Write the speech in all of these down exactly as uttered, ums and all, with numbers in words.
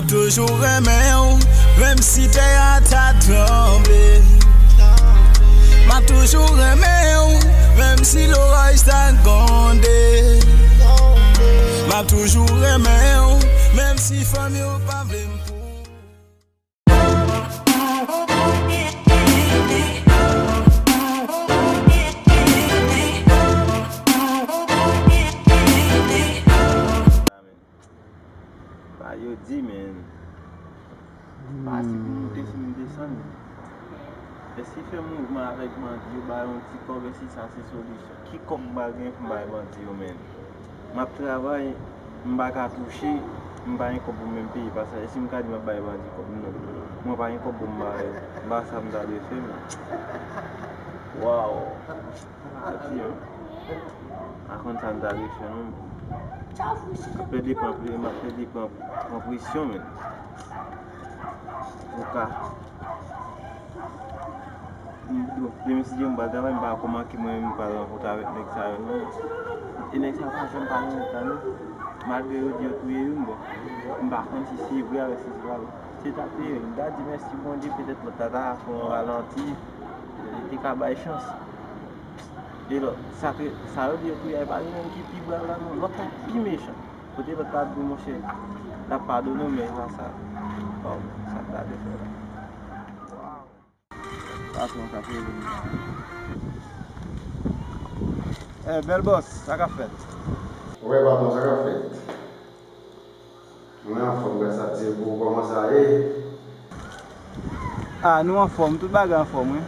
Toujou renmen w, menm si tè a ta tranble. M ap toujou renmen w, menm si loraj ta gwonde. M ap toujou renmen w, menm si fanmi w pa vle m pou. Ba yo di, men. Pa si pou moute, si m desann. Èske fè mouvman avèk bandi yo, ba yo yon ti kòb, èske sa se solisyon? Ki kòb m pral gen pou m bay bandi yo, men? M ap travay, m pa ka touche, m pa gen kòb pou m menm peye pasaj. Èske m ka di m ap bay bandi kòb? Non. Mwen pa gen kòb pou m ba yo. M pa sa m ta dwe fè, men. Waw. Ati, men. M pa konn sa m ta dwe fè, non. M ap plede pran, m ap plede pran, pran presyon, men. Ou ka. M, demen si Dye vle m pral travay, m pa ka manke mwen menm m pral rankontre avèk nèg sa yo, non. E nèg sa yo pa janm pale yon tan, non. Malgre yo di yo touye youn, bon. M pa konn si se vre avèk si se pa vre. Se ta te, m ta di mèsi Bondye, petèt lòt la ta fè yon ralanti, li te ka bay chans. E lòt, sa ke, sa yo di yo touye a, e pa li menm ki pi brav la, non. Lòt la pi mechan. Kote lòt la di, monchè, l ap padone w, men e pa sa. Waw, sa k ta te fè la. Waw. Patwon k ap rele m la. Eh, bèl bòs, sa k ap fèt? Wè, patwon, sa k ap fèt? Mwen anfòm, gras a Dye, pou ou, kòman sa ye? Ah, nou anfòm, tout bagay anfòm, wi.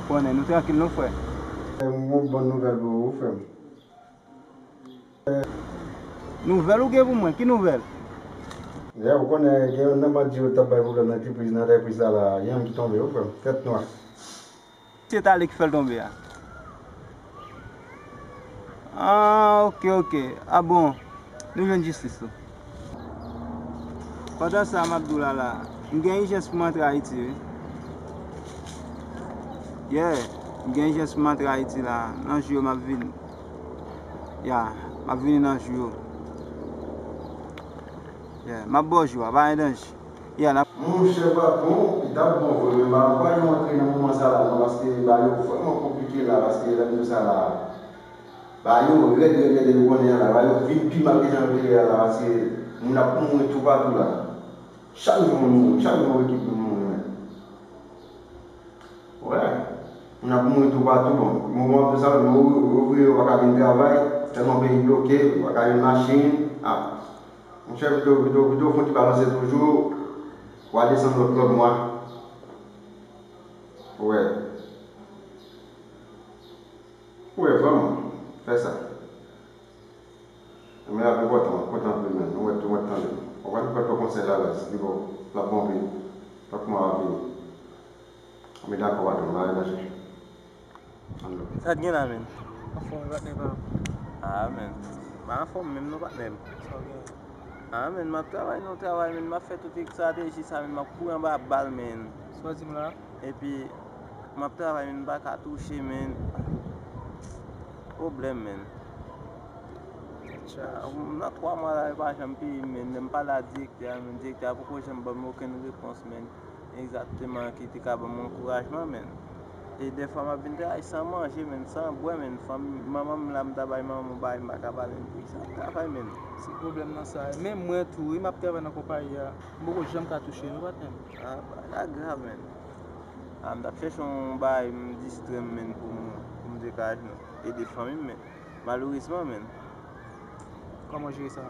Konnen, nou trankil, non, frè. Eh, m gon bon nouvèl pou ou, frè m. Nouvèl ou gen pou mwen? Ki nouvèl? Ya, ou konnen, gen youn nan bandi yo t ap bay pwoblèm nan ti priz, nan tèt priz la, la, yanm ki tonbe, wi, frè m. Tèt nwa. Se Tale ki fè l tonbe a. Ah, ok, ok. Ah bon. Nou jwenn jistis tou. Pandan sa, m ap di w la, la, m gen ijans pou m antre Ayiti, wi. Yeah, m gen ijans pou m antre Ayiti la. Nan jou yo, m ap vini. Ya, m ap vini nan jou yo. Yeah, m ap ba w jou a, pa gen danje. Yeah, n ap. Monchè patwon, li t ap bon vre, men ba, ba yo antre nan moman sa la, non, paske ba yo vrèman konplike la, paske lè m di w sa la, ba yo rèd, rèd, rèd, ou konnen an la, ba yo vin pi mal ke jan yo te ye a la, paske moun ap mouri toupatou la. Chak jou moun mouri, chak jou yon ekip moun mouri, men. Wè. Moun ap mouri toupatou, bon. Moman ap di sa, men ou-, ouvriye yo pa ka vin travay, tèlman peyi bloke, ou pa ka jwenn machin. Ah. Monchè, pito, pito, pito fon ti balanse toujou, w a desann lòt, lòt mwa. Wè. Wè, vrèman, fè sa. Men ap enpòtan, kontan anpil menm. Nou wè tou, mwen tande. Ou pa t pran konsèy la, baz. Li bon, l ap bon anpil. Lòt mwa w ap vini. Men dakò, patwon, pa gen danje. Ann lòk. Sa t gen la, menn? Anfòm, wi, patnè pa m. Ah, menn. M pa anfòm menm, non, patnè m. Sa w gen? Ah, menn, m ap travay nan yon travay, menn. M ap fè tout estrateji sa, menn. M ap kouri anba bal, menn. Sa w di m la? Epi, m ap travay, menn, m pa ka touche, menn. Pwoblèm, menn. Nan twa mwa la, yo pa janm peye m, menn. Lè m pale a direktè a, menn, direktè a poko janm ban m okenn repons, menn. Egzakteman, ki te ka ban m ankourajman, menn. E dèfwa, m ap vin travay san manje, menn, san bwè, menn. Fanmi, manman m la, m ta bay manman m yon bagay, m pa ka ba l, menn. Poukisa m travay, menn? Se pwoblèm nan sa. Menm mwen tou, wi, m ap travay nan konpayi a. M poko janm ka touche, non, patnè m. Ah, bagay la grav, menn. Ah, m t ap chèche yon bagay, m distrè m, menn, pou m, pou m te ka ede fanmi m, men malerezman, menn. Kòman w jere sa?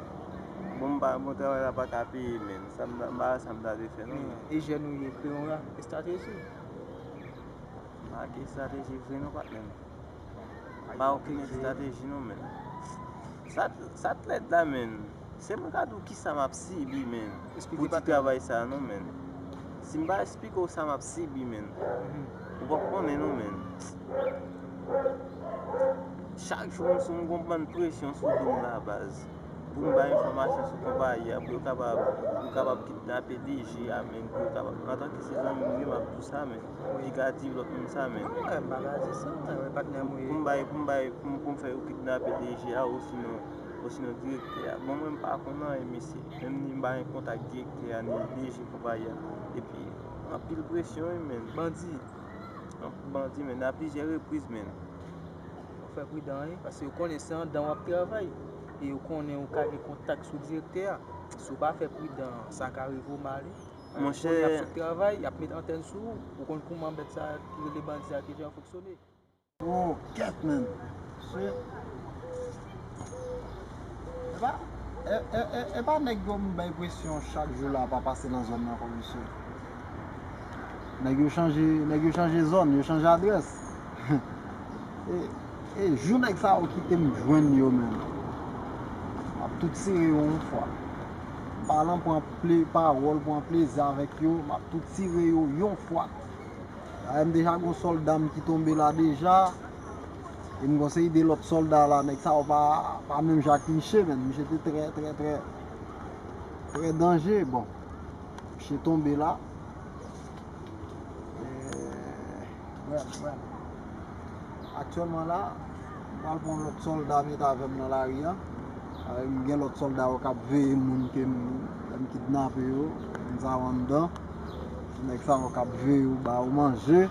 Bon, m pa, bon, travay la pa ka peye, menn. Sa m ta, m pa wè sa m ta dwe fè, non. Men, e jèn ou ye, kreye yon estrateji. Pa gen estrateji vre, non, patnè m. Pa okenn estrateji, non, menn. Sa, sa t lèd la, menn. Se mwen ka di w kisa m ap sibi, menn. Pou ti travay sa, non, menn. Si m pa eksplike w sa m ap sibi, menn, ou p ap konnen, non, menn. Chak jou m sou, m gon bann presyon sou do m la, baz. Pou m bay enfòmasyon sou konpayi a, pou yo kapab, pou yo kapab kidnape D G a, menn, pou yo kapab, antanke se zanmi m ye, m ap di w sa, menn. Li ka di lòt moun sa, menn. Mwen, m pa ka di sa, mwen, patnè m, wi. Pou m bay, pou m bay, pou m, pou m fè yo kidnape D G a, osinon, Osinon direktè a. Bon, mwen m pa konn anyen, mesye. Menm ni m pa gen kontak direktè a, ni D G konpayi a. Epi, anpil presyon, wi, menn. Bandi. Anpil bandi, menn. A plizyè repriz, menn. Fò w fè pridan, wi, paske yo konnen se anndan w ap travay. E yo konnen ou ka gen kontak sou direktè a. Si w pa fè pridan, sa ka rive w mal, wi. Monchè. Ou konnen y ap sot travay, y ap met antèn sou ou. Ou konn kouman bèt sa ki rele bandi a, kijan yo fonksyone. Oh, kèt, menn. Se, e pa, e, e, e, e pa nèg yo m bay presyon chak jou la pa pase nan zòn nan ankò, mesye. Nèg yo chanje, nèg yo chanje zòn, yo chanje adrès. E, e jou nèg sa yo kite m jwenn yo, menn, m ap tou tire yo yon fwa. M pa lan pran ple, pawòl, pran plezi avèk yo, m ap tou tire yo yon fwa. Dayè, m deja gon sòlda m ki tonbe la deja. E m gon seri de lòt sòlda la, nèg sa yo pa, pa menm jan ak miche, menn. Miche te trè, trè, trè, trè danje. Bon, miche tonbe la. Eh, brèf, brèf. Aktyèlman la, m pral pran lòt sòlda met avè m nan lari a. Avè m gen lòt sòlda yo k ap veye moun ke m, lè m kidnape yo, m sa yo anndan. Nèg sa yo k ap veye w, ba yo manje,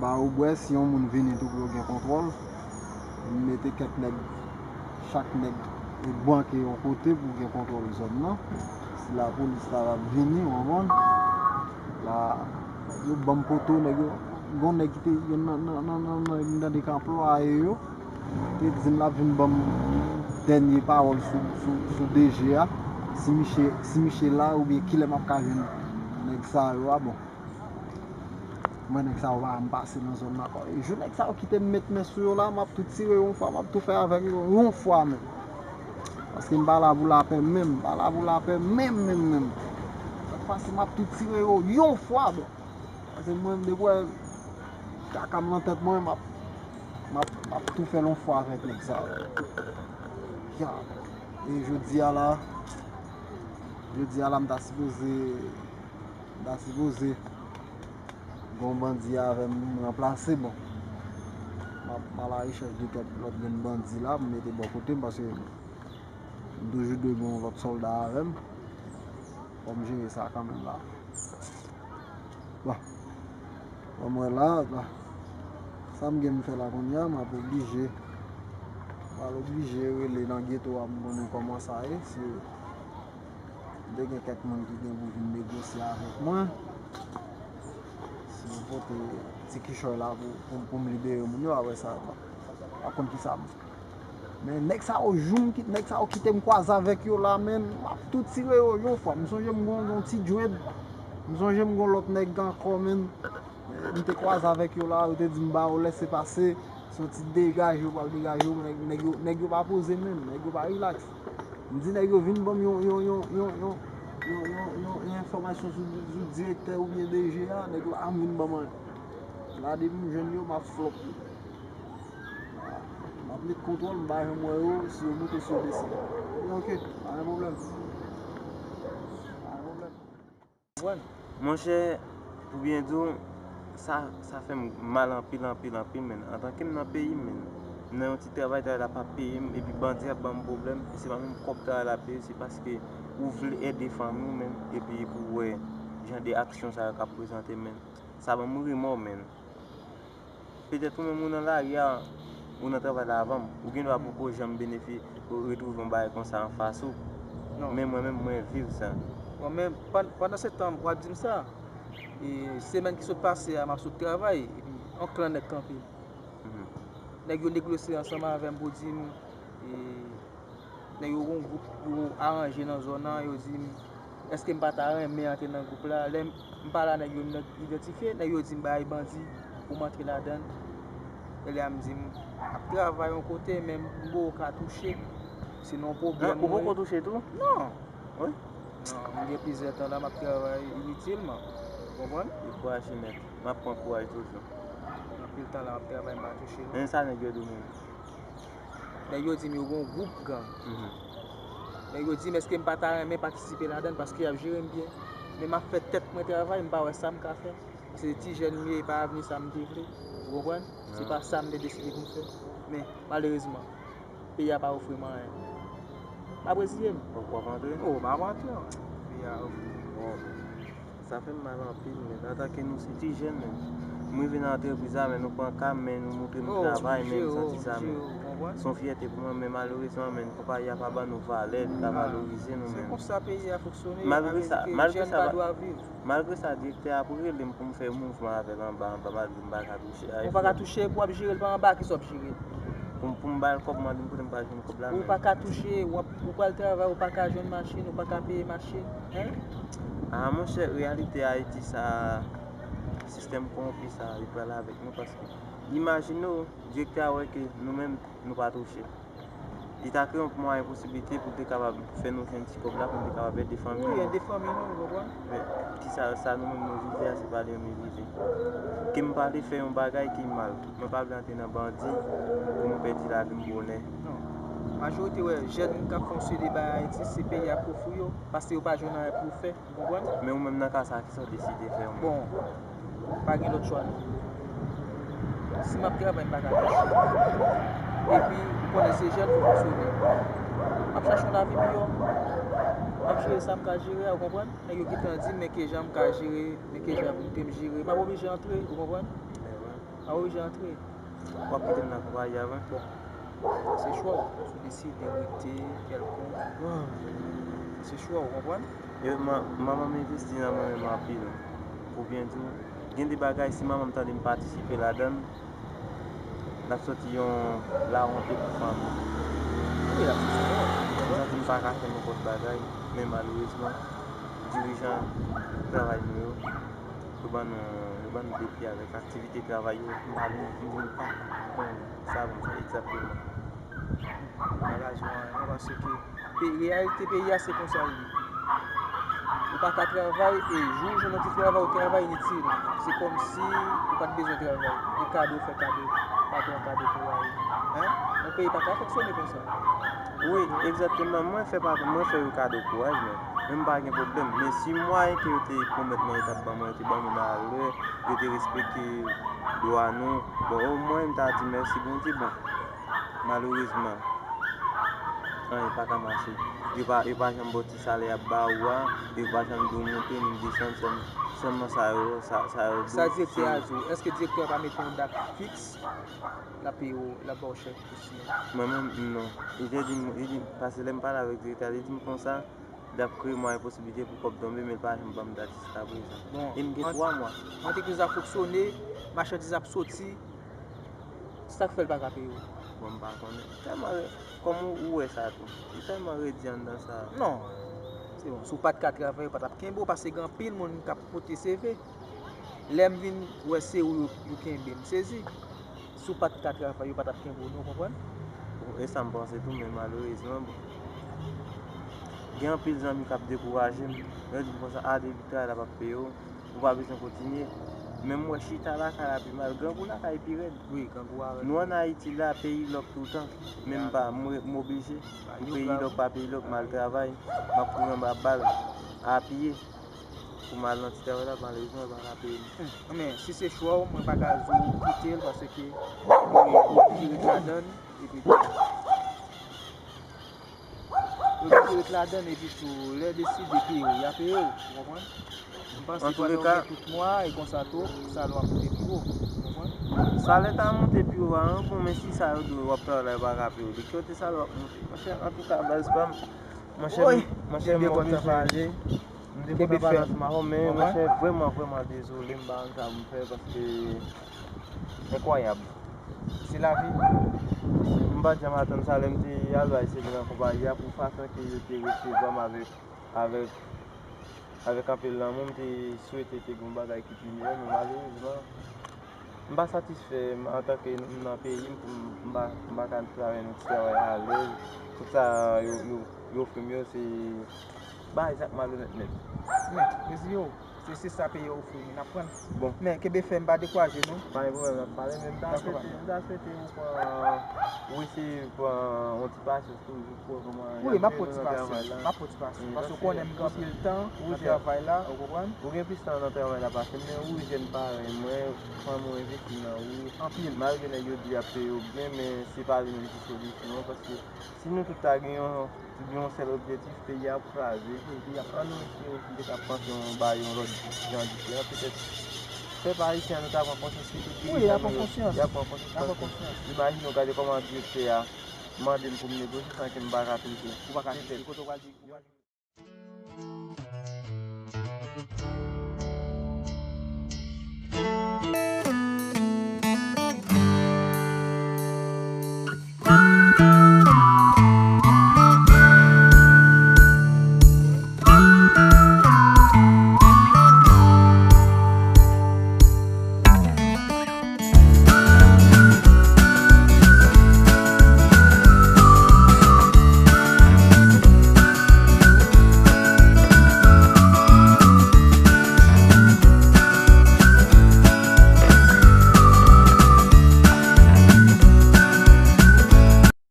ba yo bwè, si yon moun vini tou pou yo gen kontwòl. M mete kèk nèg, chak nèg banke yon kote pou gen kontwòl zòn nan. Si lapolis ta va vini, w konprann? La, yo ban m poto, nèg yo, gon nèg ki te, yo nan, nan, nan, nan, nan, m tande k anplwaye yo, te di m l ap vin ban m dènye pawòl sou, sou, sou D G a. Si miche, si miche la, oubyen kilè m ap ka jwenn nèg sa yo a, bon. Mwen, nèg sa yo pa janm pase nan zòn nan ankò. E jou nèg sa yo kite m met men sou yo la, m ap tou tire yon fwa, m ap tou fè avèk yo yon fwa menm. Paske m pa la pou lapè menm, m pa la pou lapè menm, menm, menm. Sèt fwa si m ap tou tire yo yon fwa, bon. Paske mwen, depi w wè kaka m nan tèt mwen, m ap, m ap, m ap tou fè l yon fwa avèk nèg sa yo. Ya. E jodi a la, jodi a la, m ta sipoze, m ta sipoze gon bandi avè m ranplase, bon. M ap, m a la rechèch de kèk lòt grenn bandi la, m mete bò kote m, paske m toujou dwe gen yon lòt sòlda avè m. Fò m jere sa kanmenm la. Bon. Bon, mwen la, la. Sa m gen m fè la kounye a, m ap oblije, m al oblije rele nan geto a, m konnen kòman sa ye. Si m te gen kèk moun ki gen pou vin negosye avèk mwen, si yo pote ti kichòy la pou, pou, pou m libere moun yo, apre sa, m ap konn kisa m Men nèg sa yo jou m kit, nèg sa yo kite m kwaze avèk yo la, menn, m ap tou tire yo yon fwa. M sonje m gon, gon ti dread. M sonje m gon lòt nèg ankò, menn. M te kwaze avèk yo la, yo te di m ba yo lèse pase. Se yon ti degaje yo pral degaje yo, nèg, nèg yo, nèg yo pa poze menm, nèg yo pa rilaks. M di nèg yo vin ban m yon, yon, yon, yon, yon, yon, yon, yon, yon enfòmasyon sou, sou direktè oubyen D G a, nèg yo pa vin ban m anyen. La depi m jwenn yo, m ap flòp yo. M ap met kontwòl, m pa janm wè yo, si yo moute, si yo desann. M di, "Ok, pa gen pwoblèm." Pa gen pwoblèm. Konprann? Monchè, pou byen di w, sa, sa fè m mal anpil, anpil, anpil, menn. Antanke m nan peyi m, menn, m nan yon ti travay, travay la pa peye m, epi bandi ap ban m pwoblèm, e se pa menm kòb travay la peye, se paske ou vle ede fanmi w, menn, epi pou w wè jan de aksyon sa yo k ap prezante, menn. Sa ban m remò, menn. Petèt ou menm ou nan lari a, ou nan travay la avan m, ou gen dwa poko janm benefi-, retwouve yon bagay konsa anfas ou. Non. Men mwen menm, mwen viv sa. Bon, men pan-, pandan se tan w ap di m sa, e, semèn ki sot pase a, m ap sot travay, epi yon klan nèg kanpe m. Mhm. Nèg yo negosye ansanm avè m pou di m, e, Nèg yo gon gwoup yo aranje nan zòn nan, yo di m, èske m pa ta renmen antre nan gwoup la? Lè m, m pale a nèg yo, m idantifye, nèg yo di m bagay bandi pou m antre ladan l. E lè a m di m ap travay yon kote, men m poko ka touche. Se nan yon pwoblèm mwen ye. Ou poko touche tou? Non. Wi. Non, m gen plizyè tan la, m ap travay initilman. Ou konprann? E kouraje nèt. M ap pran kouraj toujou. Anpil tan la, m ap travay, m pa touche non. Men sa nèg yo di w menm? Nèg yo di m yo gon gwoup gang. Mhm. Nèg yo di m èske m pa ta renmen patisipe ladan l paske y ap jere m byen. Men m ap fè tèt mwen travay, m pa wè sa m ka fè. Se ti jèn m ye, e pa avni sa m te vle. Ou konprann? Se pa sa m te deside pou m fè. Men, malerezman, Peyi a pa ofri m anyen. M ap reziye m. Ou p ap antre? Oh, m ap antre, wè. Peyi a ofri m. Bon. Sa fè m mal anpil, men antanke nou se ti jèn, men m rive nan antrepriz la, men nou pran ka, men nou montre nou travay, men m santi sa, men se yon fyète pou mwen, men malerezman, men konpayi a pa ban nou valè, li pa valorize nou, men. Se konsa peyi a fonksyone, malgre sa, malgre sa, malgre sa, direktè a ap rele m pou m fè mouvman avè l anba, anba, malgre m pa ka touche. Ou pa ka touche, pou w ap jere l pa anba, kisa w ap jere l? Pou m, pou m ba l kòb, mande m kote m pral jwenn kòb la menm. Ou pa ka touche, w ap, ou pral travay, ou pa ka jwenn machin, ou pa ka peye machin, hein? Ah, monchè, reyalite Ayiti sa, sistèm kowonpi sa, li pral avèk nou, paske imajine w, direktè a wè ke nou menm, nou pa touche. Li ta kreye yon mwayen, posiblite pou l te kapab fè nou jwenn ti kòb la, pou nou te kapab ede fanmi nou. Wi, ede fanmi nou, ou konprann? Men, kisa, sa nou menm nou vize a, se pa li menm li vize. Ke m pa vle fè yon bagay ki mal. Mwen pa vle antre nan bandi pou m pèdi lavi m bonè. Non. Majorite wè, jèn k ap fè yon seri de bagay Ayiti, se peyi a k ofri yo, paske yo pa jwenn anyen pou yo fè. Ou konprann? Men ou menm nan ka sa, kisa w deside fè ou menm? Bon, pa gen lòt chwa non. Si m ap travay, m pa ka touche. Epi, ou konnen se jèn, fò fonksyone. M ap chache yon lavi miyò. M ap jere sa m ka jere a, ou konprann? Nèg yo gentan di m men kijan m ka jere, men kijan pou m te m jere. M ap oblije antre, ou konprann? M ap oblije antre. W ap kite m nan konpayi a vre? Bon, se chwa w. Si w deside rete kèlkonk, se chwa w, ou konprann? Manman m envesti nan mwen menm anpil. Pou byen di w, gen de bagay, si manman m tande m patisipe ladan l, l ap soti yon lawonte pou fanmi. Wi, l ap soti yon lawonte. M santi m pa ka fè nenpòt bagay, men malerezman, dirijan travay nou yo, yo ban nou, yo ban nou defi avèk aktivite travay yo, m pa vin, m vin pa konn sa pou m fè egzakteman. M pa ka di w anyen non, paske pe, reyalite peyi a se konsa l ye. Ou pa ka travay, e jou w jwenn yon ti travay, ou travay initil. Se kòmsi ou pa t bezwen travay. E kado fè kado, patwon kado kouraj. Hein? Yon peyi pa ka fonksyone konsa. Wi, egzakteman. Mwen fè patwon mwen fè yo kado kouraj, men, men m pa gen pwoblèm. Men si mwayen ke yo te pwomèt mwen yo t ap ban mwen, yo te ban mwen nan lè, yo te respekte dwa nou, bon, omwen m ta di mèsi Bondye, bon, malerezman, anyen pa ka mache. Yo pa, yo pa janm ba w ti salè y ap ba ou a, yo pa janm di w monte ni desann, sèl, sèlman sa yo, sa, sa yo di w. Sa direktè a di w, èske direktè a pa mete yon dat fiks? L ap peye w, l ap ba w chèk pou siyen. Mwen menm, non. Li te di m, li di m, paske lè m pale avèk direktè a, li di m konsa, l ap kreye mwayen posiblite pou kòb tonbe, men l pa janm ban m dat jiskaprezan. Bon, e m gen twa mwa. Antrepriz la fonksyone, machandiz ap soti, sa k fè l pa ka peye w? Bon, m pa konnen. M tèlman, kòm ou, ou wè sa tou. M tèlman redi anndan sa. Non. Se bon, si w pa t ka travay, yo pa t ap kenbe w, paske gen anpil moun k ap pote C V. Lè m vin wè se ou yo, yo kenbe, m sezi. Si w pa t ka travay, yo pa t ap kenbe w non, ou konprann? E sa m panse tou, men malerezman, bon, gen anpil zanmi k ap dekouraje m. Yo di m konsa, a, depi travay la p ap peye w, ou pa bezwen kontinye. Men m wè chita lakay la pi mal. Grangou lakay pi rèd. Wi, grangou a rèd. Nou ann Ayiti la, peyi lòk toutan. Men m pa, m, m oblije. Peyi lòk, pa peyi lòk, m al travay. M ap kouri anba bal, apiye. Pou m al nan ti travay la, malerezman, yo pa ka peye m. Hmm, men, si se chwa w, mwen pa ka di w kite l, paske ou oblije ret ladan l, epi tou. Ou oblije ret ladan l, epi tou, lè yo deside peye w, y a peye w, ou konprann? M panse pandan w gen tout mwa, e konsa tou, salè w ap monte pi wo, ou konprann? Salè ta monte pi wo a, bon, men si sa yo di w w ap travay la, yo pa ka peye w, li kote salè w ap monte? Monchè, antouka, baz pa m, monchè, monchè, m oblije. M te kontan pale ansanm avè w, men monchè, vrèman, vrèman dezole, m pa konn sa pou m fè, paske enkwayab. Se lavi. M pa t janm atann sa lè m te al bay C V nan konpayi a, pou fason ke yo te resevwa m avèk, avèk, avèk anpil lanmou, m te swete te gen yon bagay ki pi miyò, men malerezman, m pa satisfè antanke m nan peyi m pou m, m pa, m pa ka travay nan ti travay alèz. Tout sa yo, yo, yo ofri m yo, se Bay zak malonèt nèt. Men, reziye w. Se, se sa peyi a ofri nou, n ap pran l. Bon. Men, kenbe fèm, pa dekouraje non. Pa gen pwoblèm, n ap pale, men m ta Dakò, swete, m ta swete ou pran, ou eseye pran yon ti pasyans toujou pou wè kòman y ap jere nou nan travay la. Wi, m ap pran ti pasyans, m ap pran ti pasyans. Paske ou konnen m gen anpil tan nan travay la, ou konprann? Ou gen plis tan nan travay la pase m, men ou jèn parèy mwen, fanmi w envesti nan ou. Anpil. Malgre nèg yo di y ap peye w byen, men se pa li menm ki solisyon an, paske si nou tout ta gen yon, yon sèl objektif, peyi a ap kraze. Wi, peyi a ap kraze. Alò, si yo te ka panse yon bagay yon lòt jan diferan, petèt pèp ayisyen an nou ta pran konsyans ki tout. Wi, y ap pran konsyans. Y ap pran konsyans. Y ap pran konsyans. Imajine w gade kòman direktè a mande m pou m negosye san ke m pa ka trete. Ou pa ka trete. Kote w pral di?